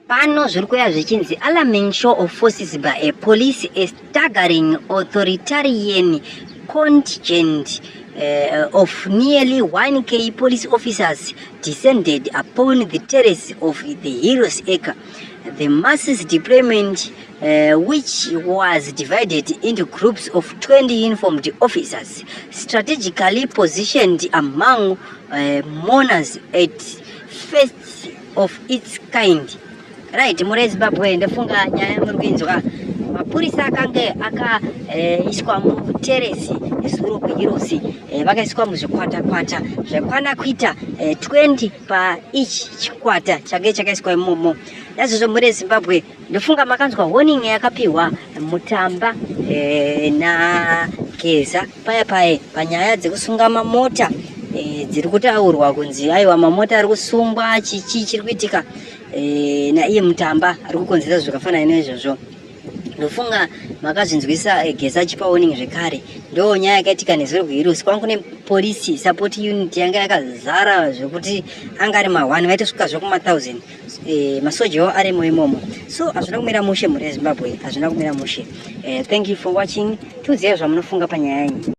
Pano zviri kuya zvichinzi alarming show of forces by a police, a staggering authoritarian contingent of nearly 1K police officers descended upon the terrace of the Heroes Acre. The masses deployment, which was divided into groups of 20 uniformed officers, strategically positioned among mourners at first of its kind. Right, mure Zimbabwe, ndofunga nyaya muri kuinzwa. Mapurisa akange akaiswa muteresi zuro kuHeroes, vakaiswa muzvikwata-kwata zvakwana kuita 20 paeach chikwata change chakaiswa imomo. Naizvozvo, mure Zimbabwe, ndofunga makanzwa warning yakapiwa Mutamba naGeza paya paya panyaya dzekusunga mamota dziri kutaurwa kunzi aiwa, mamota ari kusungwa, chichi chiri kuitika naiye Mutamba ari kukonzera zvakafanana neizvozvo. Ndofunga makazvinzwisa Geza achipa warning zvekare. Ndo nyaya yakaitika nezuro kuHeroes. Kwanga kune police support unit yanga yakazara zvekuti anga ari ma1 vaitosvika zvekuma1000, masojawo arimo imomo. So hazvina kumira mushe, mhuri yeZimbabwe, hazvina kumira mushe. Thank you for watching. Tiudzei zvamunofunga panyaya iyi.